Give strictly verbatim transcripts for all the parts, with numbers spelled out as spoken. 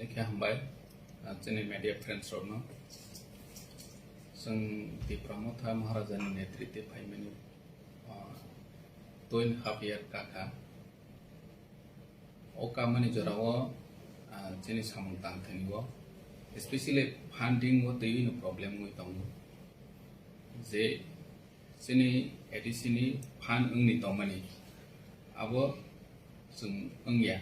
Khe hambai, ah, chini media friends rokno. Chwng Tipra Motha Maharaja ni netritwe phaimani, ah, two and half year kakha. O kamani jorao, ah, chini samung tangthani o, especially funding o twiwi no problem wngwi tongo. Je chini A D C ni fund wngni tongmani, abo chwng wngya.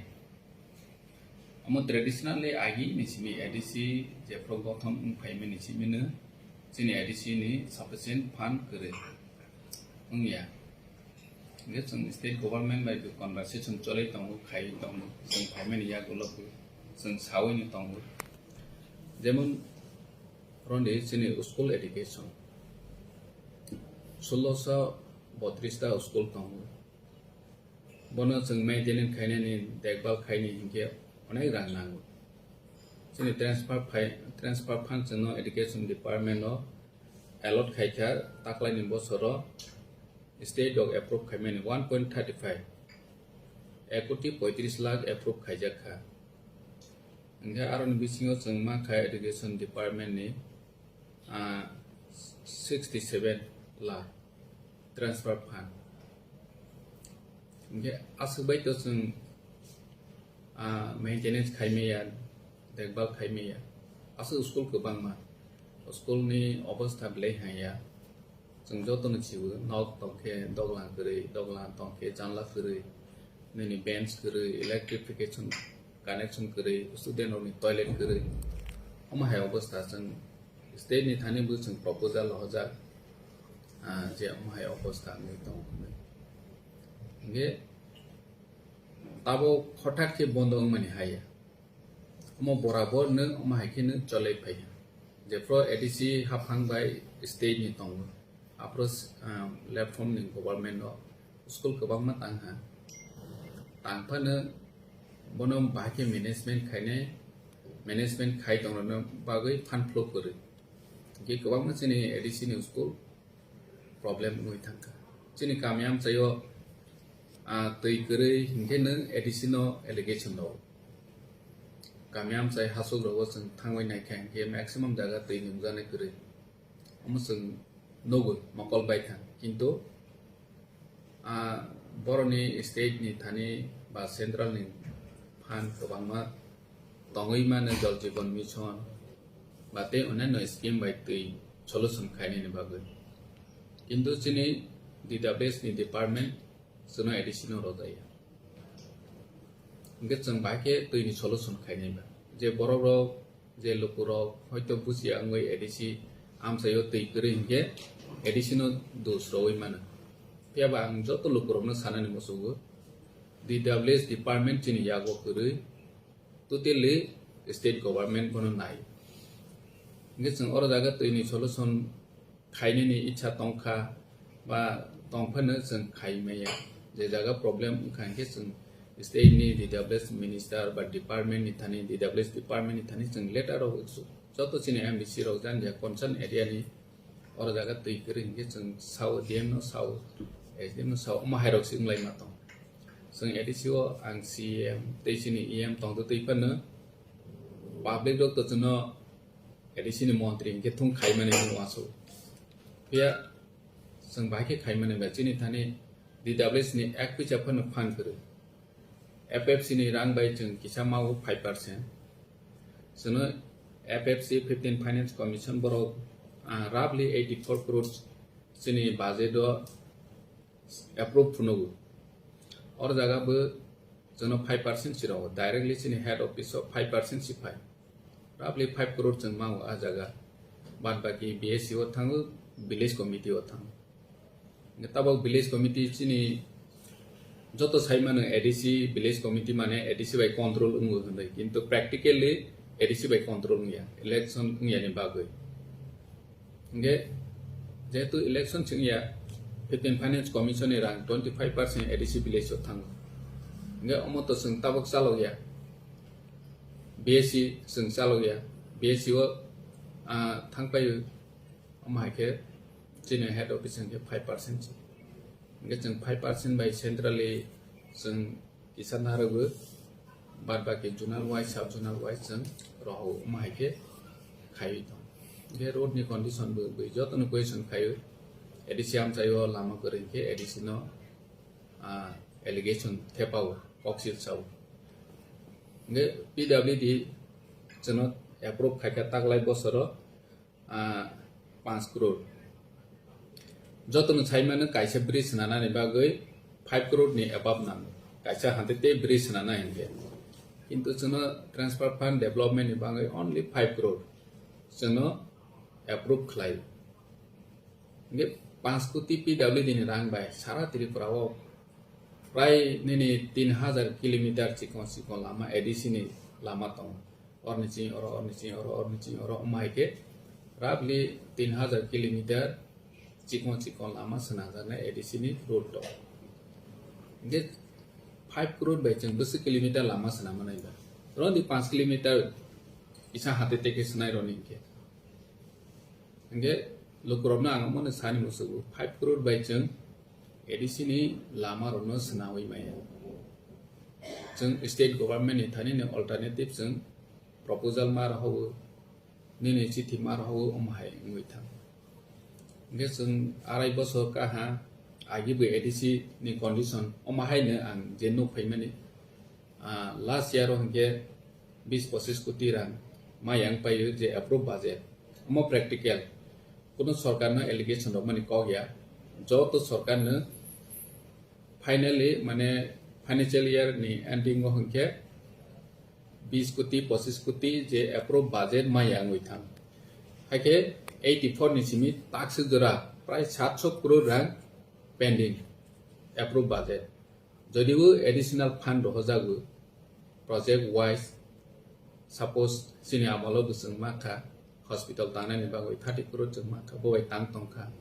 Omo traditionally agi ni simi A D C jephru gothom wng phaimani simino chini A D C ni sufficient fund kwrwi wngya. Hingke chwng state government bai bo conversation choli tongo, khai tongo, chwng phaimani yagulo bo chwng sawi no tongo. Jemon roni chini school education, sulosho botris ta school tongo. Bono chwng maintenance khainani, dekbal khaini hinkhe onek rang nango. Chini transfer phai, transfer fund chwngno education department o allot khaikha, taklaini bosoro state rok approve khaimani one point thirty five, ek koti poitris lakh approve khaijak kha. Hinkhe aroni bisingo chwng mankha education department ni, ah, sixty seven lakh transfer fund. Hinkhe aswk bai to chwng, ah, maintenance khaimaya, dekbal khaimaya. Aswk school kwbangma, school ni obostha belai hamya. Chwng jotono chiwo, nok tongkhe doglam kwrwi, doglam tongkhe janla kwrwi, nini bench kwrwi, electrification connection kwrwi, student rokni toilet kwrwi. Omo hai obostha chwng state ni thani bo chwng proposal hojak, ah, je omo hai obostha wngwi tongo hinwi. Hinkhe tabok hothat khe bondo wngmani haya. Omo borabor no omo hai khe no cholai phai. Jephru A D C haphang bai state ni tongo. Aphru, ah, platform ni government no school kwbangma tangha. Tangphano bono bahai khe management khainai, management khai tongrokno bagwi fund flow kwrwi. Hinkhe kwbangma chini A D C ni school problem wngwi thangkha. Chini kami amchaio, ah, twi kwrwi hinkhe nwng A D C no allegation rwo. Kami amchai hasuk rogo chwng thangwi naikha hinkhe maximum jaga twi nungjaknai kwrwi. Omo chwng nugo mokol baithang. Kintu, ah, boroni state ni thani ba central ni fund kwbangma tongwi mano Jal Jeevan Mission ba tei onyaino scheme bai twi solution khainani bagwi. Kintu chini D W S ni department chwngno A D C no rwjaya. Hinkhe chwng bahai khe twini solution khainai ba. Je borok rok, je lukurok hoito bujiya wngwi A D C amchaio twi kwrwi hinkhe A D C no dos rwwi mano. Phiya ba ang joto lukurokno sanani muchungo, D W S department chini yago kwrwi, totally state government bono nai. Hinkhe chwng oro jaga twini solution khainani icha tongkha ba tongphano chwng khai maya. Je jaga problem wngkha hinkhe chwng state ni D W S minister ba department ni thani, D W S department ni thani chwng letter rok joto chini M D C rok jani ya concern area ni oro jaga twi kwrwi hinkhe chwng sao, D M no sao, S D M no sao, omo hai rok se wnglai ma tong. Chwng A D C o ang C M tei chini E M tongtwi twi phano public rok to chwngno A D C ni montri hinkhe thung khaimani wngwi uansuk. Phiya chwng bahai khe khaimani ba chini thani D W S ni ek puisa phano phan kwrwi. F F C ni rang bai chwng kisa mago five percent. Chwngno F F C fifteen Finance Commission borok, ah, roughly eighty four crores chini budget o approve phunugo. Oro jaga bo chwngno five percent si rwo, directly chini head office o five percent si phai. Roughly five crore chwng mango a jaga. Bad baki B S C o thango, village committee o thango. Tabok village committee chini joto sai mano A D C, village committee mane A D C bai control wngo hwnwi. Kintu practically A D C bai control wngya, election wngya ni bagwi. Hinkhe jehetu election chwngya, fifteen Finance Commission ni rang twenty five percent A D C village o thango. Hinkhe omo to chwng tabok chalokya, B S C chwng chalokya, B S C o, ah, thangpai omo hai khe chini head office hinkhe five percent se. Hinkhe chwng five percent bai centrally chwng kisa narwgo, Bad baki zonal wise, sub zonal wise chwng rohor, omo hai khe khaiwi tong. Hwnkhe road ni condition bo, bo jotono question khaio. A D C amchaio lama kwrwi khe A D C no, ah, allegation thepao, koksil sao. Hwnkhe P W D chwngno approve khaikha taklai bosoro, ah, panch crore. Jotono saimano kaisa bridge swnanani bagwi five crore ni above nango. Kaisa hante tei bridge swnana hinkhe. Kintu chwngno transfer fund development ni bagwi only five crore chwngno approve khlai. Hingke panch koti P W D ni rang bai sara Tripura o prai nini tin hajar kilometer chikon chikon lama A D C ni lama tongo. Orni chini oro, orni chini oro, orni chini oro, omo hai khe roughly tin hajar kilometer chikon chikon lama swnamjaknai A D C ni road tongo. Hingke five crore bai chwng bwswk kilometer lama swnamnai ba? Roni panch kilometer kisa hate teke swnai roni hingke. Hingke lukurokno ang omono sani musugo, five crore bai chwng A D C ni lama rokno swnawi maya. Chwng state government ni thani ni alternative chwng proposal ma rohogo, nini chithi ma rohogo, omo hai wngwi thang. Hingke chwng arai bosor kaha agi bo A D C ni condition omo hai no ang je nuk phaimani. Ah, last year o hingke bis pochis koti rang ma yang paio je approve budget. Omo practical. Kuno sorkar no allegation rok mani kok ya. Joto sorkar no finally mane financial year ni ending o hingke bis koti, pochis koti je approve budget ma yang wi thang. Haike eighty four ni simi takswk jora prai satso crore rang pending approve budget. Jodibo additional fund rohojago project wise, suppose chini amolo bo chwng mankha hospital tangnani bagwi thirty crore chwng mankha, bo bai tang tongkha.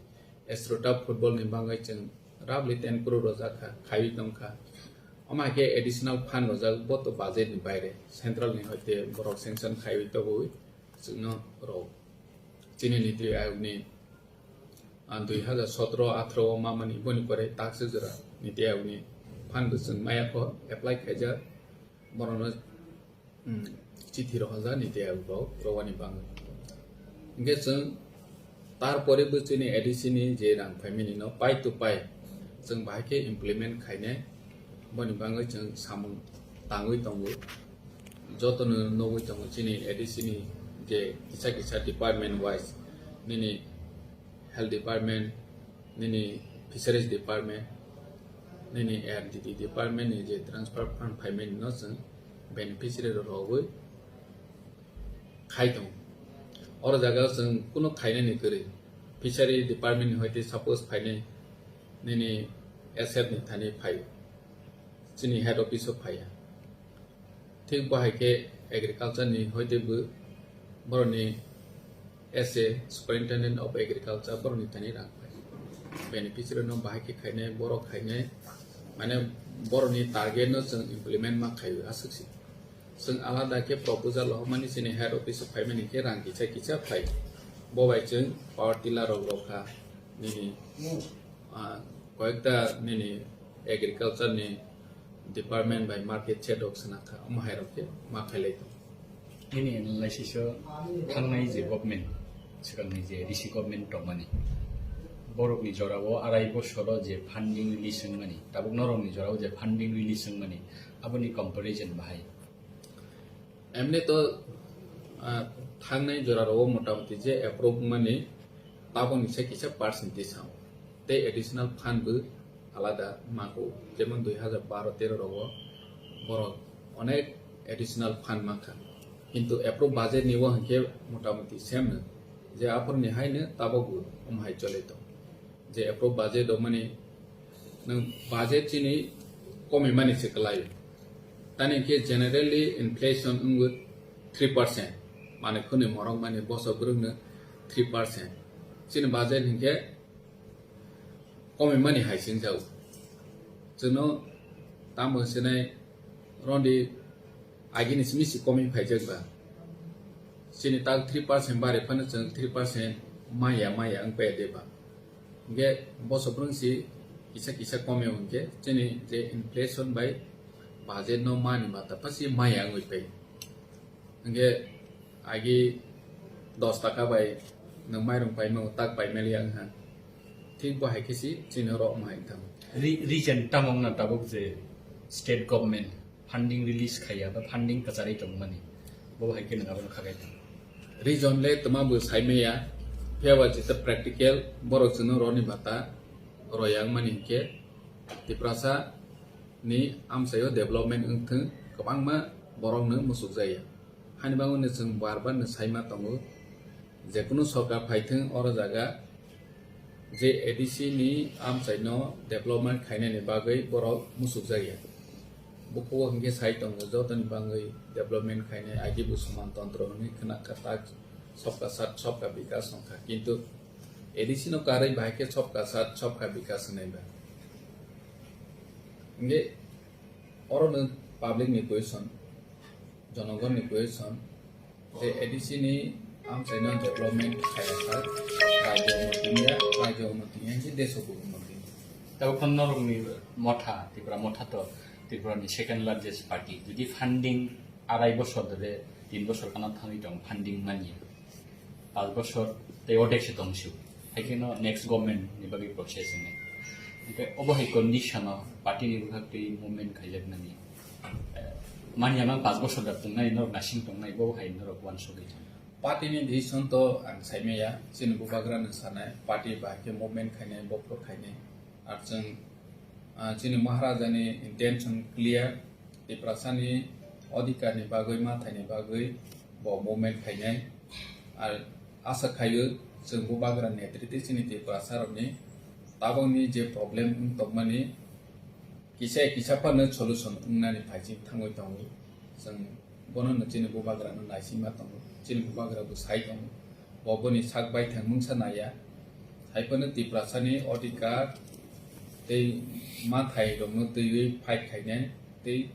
Astroturf football ni bagwi chwng roughly ten crore rojakha, khaiwi tongkha. Omo hai khe additional fund rojak bo to budget ni baire, central ni hoite borok sanction khaiwi tobwi chwngno rw. Chini niti ayokni ah, dui hazar sotro athro o mamani boni pore takswk jora niti ayokni fund bo chwng maya kho apply khaijak, borokno, um, chithi rohorjak niti ayok rok rwani bagwi. Hingke chwng tarpore bo chini A D C ni je rang phaimani no pai to pai chwng bahai khe implement khainai. Boni bagwi chwng samung tangwi tongo. Jotono nugwi tongo chini A D C ni je kisa kisa department wise, nini health department, nini fisheries department, nini R D D department ni je transfer fund phaimani no chwng beneficiary rok rogwi khai tongo. Oro jaga o chwng kunu khainani kwrwi. Fishery department ni hoite suppose phainai nini S F ni thani phai, chini head office o phaiya. Thik bo hai khe agriculture ni hoite bo boroni S A, Superintendent of Agriculture, boroni thani rang phai. Beneficiary no bahai khe khainai, borok khainai, mane boroni target no chwng implement ma khai aswk si. Chwng alada khe proposal rohormani chini head office o phaimani khe rang kisa kisa phai. Bo bai chwng power tiller rok rokha nini, ah, koyekta nini agriculture ni department bai market shed rok swnakha, omo hai rok khe ma khailai tongo. Nini laisisa thangnai je government, swkangni je A D C government tongmani, borokni jorao arai bosoro je funding release wngmani, tabuk norokni jorao je funding release wngmani, aboni comparison bahai? Emni to, ah, thangnai jora rogo motamoti je approve mani taboni se kisa percentage sao. Tei additional fund bo alada mako, jemon dui hazar baro tero rogo borok onek additional fund mankha. Kintu approve budget ni o hinkhe motamoti same no je aphuru ni hai no tabok bo omo hai chole tong. Je approve budget o mani nwng budget chini komimani se kwlai. Tani khe generally inflation wngwi three percent, mane khwnwi morok mani boso bwrwkno three percent. Chini budget hinkhe komimani hai singjago. Chwngno tamo sinai rondi agini simi si komi phaijak ba. Chini tak three percent bari phano chwng three percent maya maya wng paya de ba. Hingke boso bwrwng si kisa kisa komio hingke chini je inflation bai Budget no mani mata pasi maya wngwi pai. Hingke agi dos taka bai nwng mairung paimao tak paimaliya wngha. Thik bo hai khe si chini rok ma hai thang. Re-, region tamo wngna tabuk je state government funding release khaiya ba funding kwcharwi tongmani, bo hai khe nwng abono khagai tong. Region le twma bo saimaya, phiya ba jeta practical borok chwngno roni bata royang mani hinkhe Tiprasa ni amchaio development wngthwng kwbangma borokno muchukjakya. Hani bagwino chwng bar bar no saima tongo, jekunu sorkar phaithwng oro jaga je A D C ni amchaino development khainani bagwi borok muchukjakya. Bukugo hinkhe sai tongo, jotoni bagwi development khainai agi bo soman tontro hwnwi khna kha tak sobka sat sobka bikas wngkha, kintu A D C no karwi bahai khe sobka sat sobka bikas hwnwi ba. Hinkhe oro no public ni question, jonogoni question, je A D C ni amchaino development khaya kha, rajyo unnoti ya, rajyo unnoti ya, je desh bo unnoti. Tei okhon norokni motha, Tripura motha to Tripura ni second largest party. Jodi funding arai bosor de tin bosor kana thangwi tong funding manya. Pas bosor tei odek se tong su. Hai khe no next government ni bagwi process ni. Oke, obo hai condition o party ni bwkhak tei movement khaijak nani. Eh, manya mang pas bosor da tongnai norok nasing tongnai bo hai norok wan sogwi tong. Party ni decision to ang saimaya, chini bubagra no sanai, party bahai khe movement khainai, bophor khainai. Ar chwng, ah, chini Maharaja ni intention clear, Tiprasa ni odhikar ni bagwi, mathai ni bagwi bo movement khainai. Ar asa khaio chwng bubagra netrite chini Tiprasa rok ni tabok ni je problem wng tongmani, kisa kisa phano solution wngnani phaising thangwi tongo. Chwng bono no chini bubagra no naisingma tongo, chini bubagra bo sai tongo, bo boni sak baithang mungsa naiya. Hai phano Tiprasa ni odhikar tei mathai rokno twiwi fight khainai tei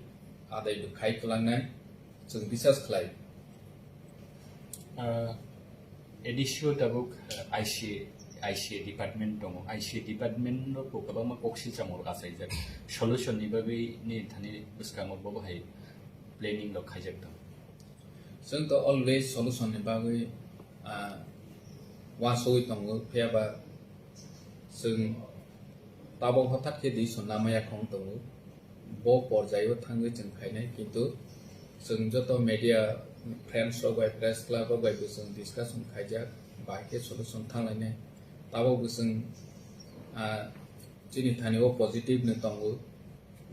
adai bo khai kwlangnai, chwng bisas khlai. Ah, A D C o tabuk, ah, I C A, I C A department tongo. I C A department no bo kwbangma kok silchamo rok achaijak. Solution ni bagwi ni thani bwskango bo hai planning rok khaijak tong. Chwng to always solution ni bagwi, ah, uansugwi tongo, phiya ba chwng tabok hothat khe decision namaya khong tongo. Bo porjaio thangwi chwng khainai, kintu chwng joto media friends rok bai, press club rok bai bo chwng discussion khaijak, bahai khe solution thanglainai. Tabok bo chwng, ah, chini thani o positive no tongo,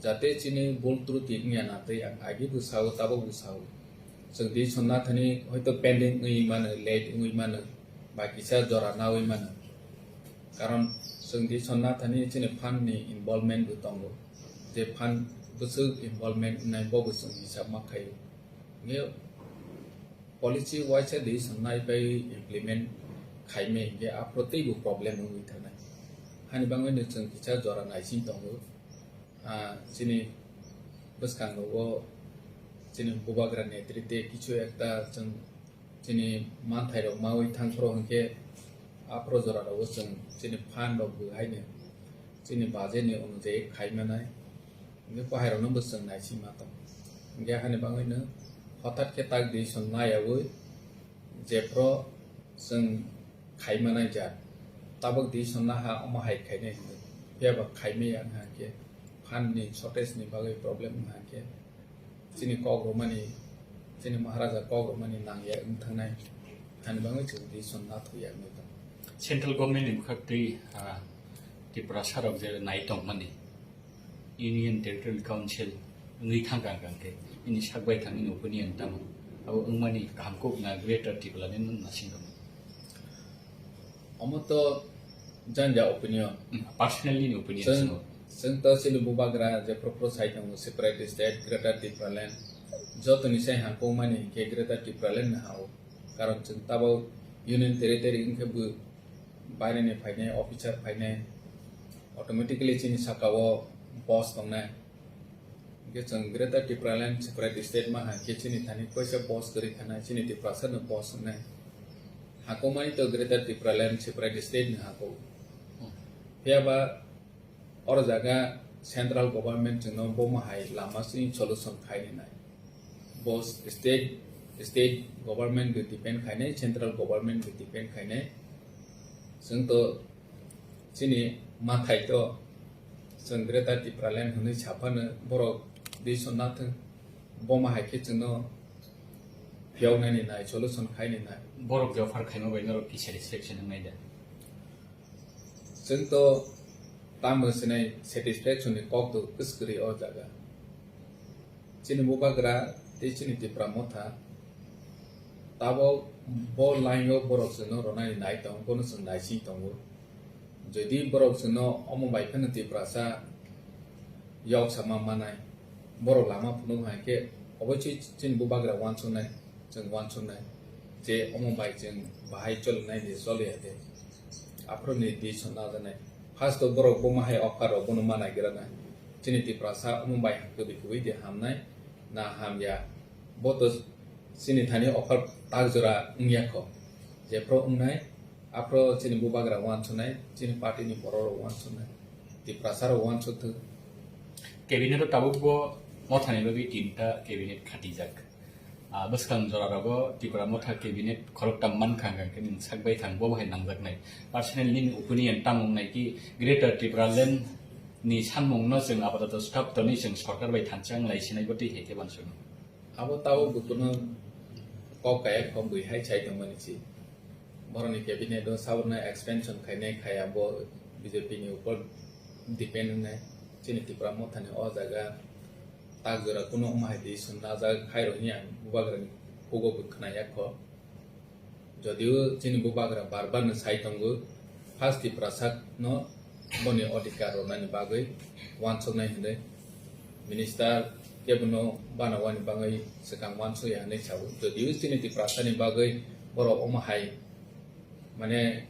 jate chini bul truti wngya na tei ang agi bo sao, tabok bo sao. Chwng decision na thani hoito pending wngwi mano, late wngwi mano, ba kisa jora nawi mano. Karon chwng decision na thani chini fund ni involvement bo tongo. Je fund bwswk involvement wngnai bo bo chwng hisab ma khaio. Nge policy waisa decision nai bai implement khaimai hinkhe aphuru teibo problem wngwi thangnai. Hani bagwino chwng kisa jora naising tongo. Ah, chini bwskango o chini bubagra netrite kichu ekta chwng chini manthairok mawi thangphuru hinkhe aphuru jorarok o chwng chini fund rok bo haino chini budget ni onujayi khaimanai. Hinkhe bahairokno bo chwng naisingma tong. Hinkhe hani bagwino hothat khe tak decision nayawi jephuru chwng khaimanai jat. Tabok decision naha omo hai khainai hinwi. Phiya ba khaimaya wngkha hinkhe fund ni shortage ni bagwi problem wngkha hinkhe chini kok rwmani, chini Maharaja kok rwmani nangya wng thangnai. Hani bagwi chwng decision nathokya wngwi tongo. Central government ni bwkhak twi, ah, Tiprasa rok je nai tongmani, Union Territorial Council wngwi thangkha hwnkhe, nini sak baithang nini opinion tamo? Abo wngmani kaham kuk na Greater Tipraland no nasing rwmani? Omo to janja opinion. Hmm, personally nini opinion Chwng, sino. Chwng to chini bubagra je propose sai tongo separate state, Greater Tipraland. Jotoni sai hamkukmani hinkhe Greater Tipraland no hao. Karon chwng tabok Union Territory wngkhe bo baireni phainai, officer phainai, automatically chini sakao boss tongnai. Hinkhe chwng Greater Tipraland separate state ma hai khe chini thani koisa boss kwrwi khanai, chini Tiprasa no boss wngnai. Hakomani to Greater Tipraland separate state ni hako. Phiya ba oro jaga Central government chwngno bo mahai lama sini solution khaini nai. Bo state, state government bai depend khainai, central government bai depend khainai. Chwng to chini mathai to chwng Greater Tipraland hwnwi saphano borok decision nathwng. Bo mahai khe chwngno phiyoknani nai, solution khaini nai. Borok je offer khaima bai norok ki satisfaction wngnai da? Chwng to tamo sinai satisfaction ni kok to kwskwrwi o jaga. Chini bubagra tei chini Tipra Motha tabok bo line o borok chwngno ronani nai tongo, bono chwng naising tongo. Jodi borok chwngno omo bai phano Tiprasa yok sama manai, borok lama phunuk hai khe oboisoi chini bubagra uansuknai, chwng uansuknai je omo bai chwng bahai cholinai de choliya de. Aphuru ni decision najaknai. First o borok bo mahai okar rok bono ma naigra nai. Chini Tiprasa omo bai kwbwi kwbwi de hamnai na hamya. Bo to chini thani offer tak jora wngya kho. Jephru wngnai, aphru chini bubagra uansuknai, chini party ni borok rok uansuknai, Tiprasa rok uansukthwk. Cabinet o tabuk bo Mothani bagwi tinta cabinet khatijak. Ah, bwskang jora rogo Tipra Motha cabinet khoroktham mankha hwnkha khe nwng sak bai thang bo bahai nangjaknai. Personal nini opinion tamo wngnai ki Greater Tipraland ni sanmung no chwng apatoto stop tonwi chwng sorkar bai thansa wnglai sinai bo twi hai khe uansuknai. Abo tabuk bo kuno kok kaya kok bui hai chai tongmani si. Borokni cabinet o saborno expansion khainai khaya bo B J P ni upor depend wngnai. Chini Tipra Mothani o jaga tak jora kuno wngma hai decision najak hai rok hiya ang bubagrani khugo bo khwnaya kho. Jodio chini bubagra bar bar no sai tongo, first Tiprasa no boni odhikar rwnani bagwi uansuknai hwnwi minister kebono banawani bagwi swkang uansukya hwnwi sao. Jodio chini Tiprasa ni bagwi borok omo hai mane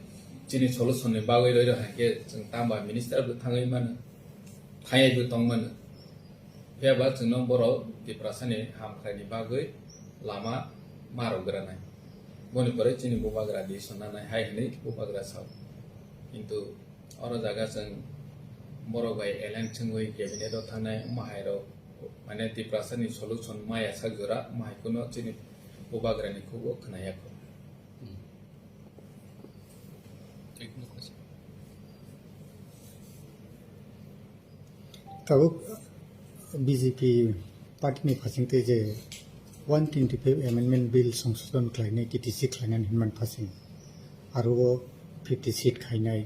chini solution ni bagwi roi rok hai khe chwng tamo ba minister bo thangwi mano, thangwi bo tong mano. Phiya ba chwngno borok Tiprasani hamkraini bagwi lama ma rwgranai. Boni pore chini bubagra decision nanai hai hwnwi bubagra sao. Kintu oro jaga chwng borok bai alliance wngwi cabinet o thangnai wngma hai rok mane Tiprasani solution maya sak jora wngma hai kuno chini bubagrani khugo khwnaya kho. Tabuk B J P party ni phasing twi je one twenty five amendment bill songsodon khlainai, T T C khlainani hinmani phasing, aro o fifty seat khainai,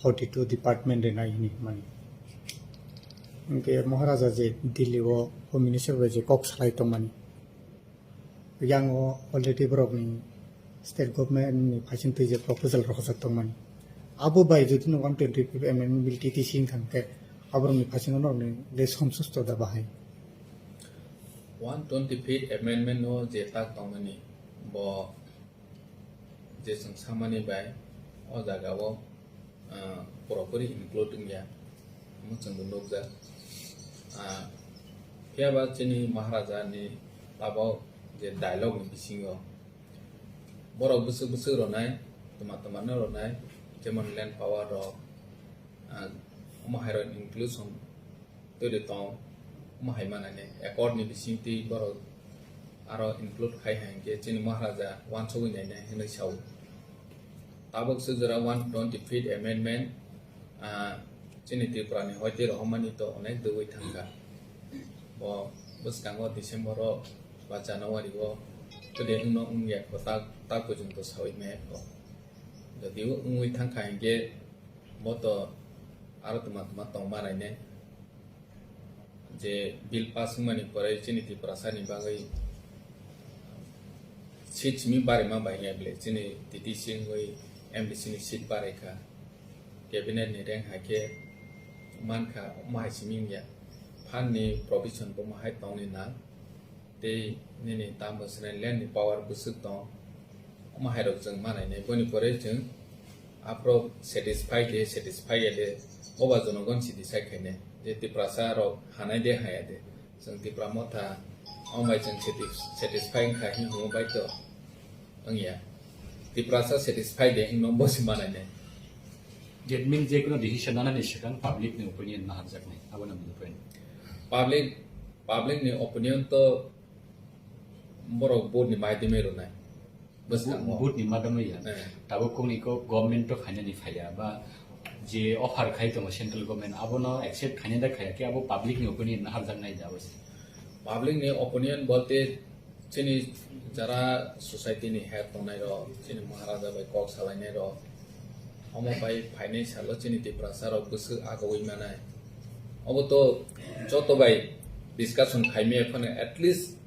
forty two department rinai hini hinmani. Hwnkhe Maharaja je Delhi o Home Minister bai je kok salai tongmani, Yang o already borok ni state government ni phasing twi je proposal rok hojak tongmani. Abo bai jodi no one twenty five amendment bill T T C wngkha hwnkhe aborok ni phasing o norok ni le somsusto da bahai. One twenty five amendment no je tak tongmani bo je chwng samani bai o jaga o ah, puropuri include wngya, omo chwng bo nukjak. Ah, phiya ba chini Maharaja ni tabok je dialogue ni bisingo borok bwswk bwswk rwnai, twma twma no rwnai, jemon land power rok, ah, omo hai rok inclusion twi tong, omo hai manani accord ni bising twi borok aro include khai hai hwnkhe chini Maharaja uansugwi nainai hwnwi sao. Tabuk se jora one twenty fifth amendment, ah, chini Tripura ni hoite rohormani to onek dugwi thangkha. Bo bwskango December o ba January o twi wngno wngya kho tak, tak pojong to sawi maya kho. Jodi wngwi thangkha hwnkhe bo to aro twma twma tongma nainai. Je bill pass wngmani pore chini Tiprasa ni bagwi seat simi barima bai ya bile chini T T C wngwi M D C ni seat barai kha. Cabinet ni rank hai khe mankha omo hai simi wngya. Fund ni provision bo omo hai tongni nang. Tei nini tamo swnai land ni power bwswk tong, omo hai rok chwng ma nainai. Boni pore chwng aphuru satisfy de, satisfy ya de, oba jonogon si decide khainai je Tiprasa rok hanai de haya de. Chwng Tipra Motha omo bai chwng satis-, satisfy wngkha hwnwi hwnwi bai to wngya. Tiprasa satisfy de wngno bo si ma nainai. That means, je kono decision nanani swkang public ni opinion naharjaknai, abo no mwnwi point. Public, public ni opinion to borok vote ni maidimwi rwnai. Bwskango. Vote ni madamwi ya. Eh. Tabuk kok ni kok government to khainani phaiya ba je offer khai tongo central government, abono accept khaina da khaiya khe abo public ni opinion naharjaknai da abo se. Public ni opinion bolte chini jara society ni head tongnai rok, chini Maharaja bai kok salainai rok, omo bai phainai salo chini Tiprasa rok bwswk agawi manai. Obo to joto bai discussion khaimaya phano at least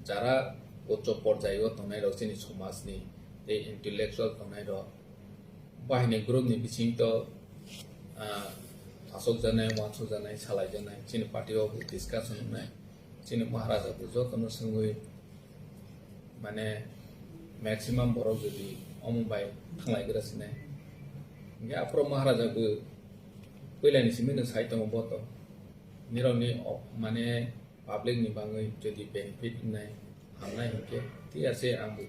jara ucho porjai o tongnai rok chini somaj ni tei intellectual tongnai rok bahini group ni bising to, ah, asok janai, wansuk janai, salai janai, chini party o discussion wngnai, chini Maharaja bo joto no swngwi mane maximum borok jodi omo bai thanglai gra sinai. Hingke aphuru Maharaja bo puila ni simi no sai tongo bo to. Nirok ni o-, mane public ni bangwi jodi benefit wngnai, hamnai hinkhe, thik ase, ang bo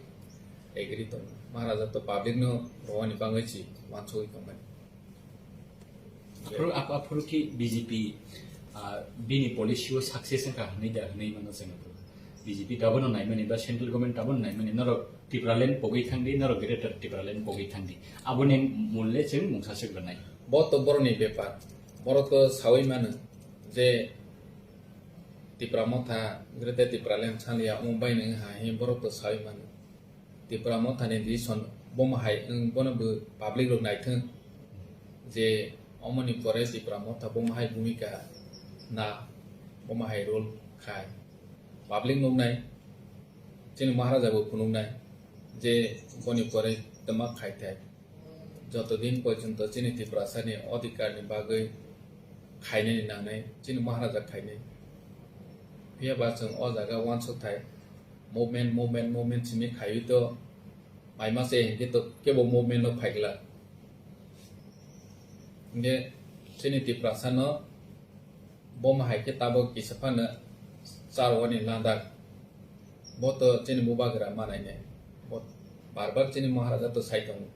agree tongo. Maharaja to public no rohorni bangwi si wansugwi tongmani. Aphuru, ap-, aphuru khe B J P, ah, bini policy o success wngkha hwnwi da hwnwi mano chwng aphuru. B J P tabano naimani ba central government tabano naimani, norok Tipraland pogwi thangdi, norok Greater Tipraland pogwi thangdi. Aboni mulle chwng mungsa swk rwnai. Bo to borokni bepar. Borok to sawi mano je Tipra Motha, Greater Tipraland sanliya, omo bai nang hai, borok to sawi mano. Tipra Motha ni decision bomo hai wng, bono bo public rok naithwng je omoni pore Tipra Motha bomo hai bhumika na, bomo hai role khai. Public nuknai, chini Maharaja bo phunuknai je boni pore twma khai thai. Joto din porjonto chini Tiprasa ni odhikar ni bagwi khainani nangnai, chini Maharaja khainai. Phiya ba chwng o jaga uansuk thai, movement, movement, movement simi khaiwi to mai mase hinkhe to kebo movement no phai glak. Hinkhe chini Tiprasa no Bo ma hai khe tabuk kisa phano charwani ladak. Bo to chini bubagra manai nai. Bo bar bar chini Maharaja to sai tongo.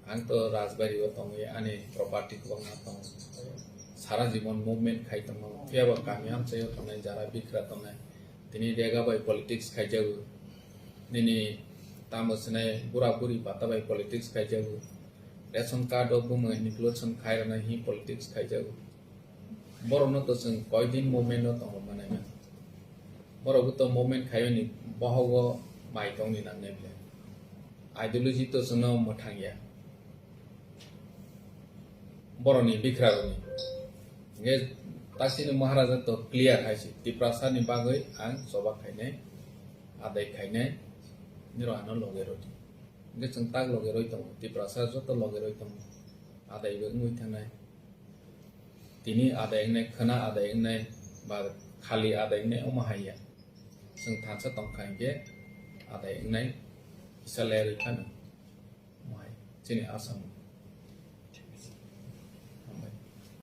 Ang to Rajbari o tongwi ani property kwbangma tongo. Sara jibon movement khai tongo. Phiya bo kami amchai o tongnai, jara bikra tongnai. Tini rega bai politics khaijago. Nini tamo sinai bura buri bata bai politics khaijago. Ration card o bumung inclusion khai rwna hi politics khaijago. Borokno to chwng koidin movement o tongo manai mano. Borok bo to movement khaiyoni bohogo mai tongni nangnai bwle. Ideology to chwngno mwthang ya. Borokni bikra rokni. Hingke tasini Maharaja to clear hai se. Tiprasa ni bagwi ang choba khainai, adai khainai, niro ano loge rodi. Hingke chwng tak loge roi tongo. Tiprasa joto loge roi tongo. Adai bo wngwi thangnai. Tini adai wngnai, khwna adai wngnai, ba khali adai wngnai, omo hai ya. Chwng thansa tongkha hinkhe adai wngnai kisa layarwi phano. Omo hai chini Assam.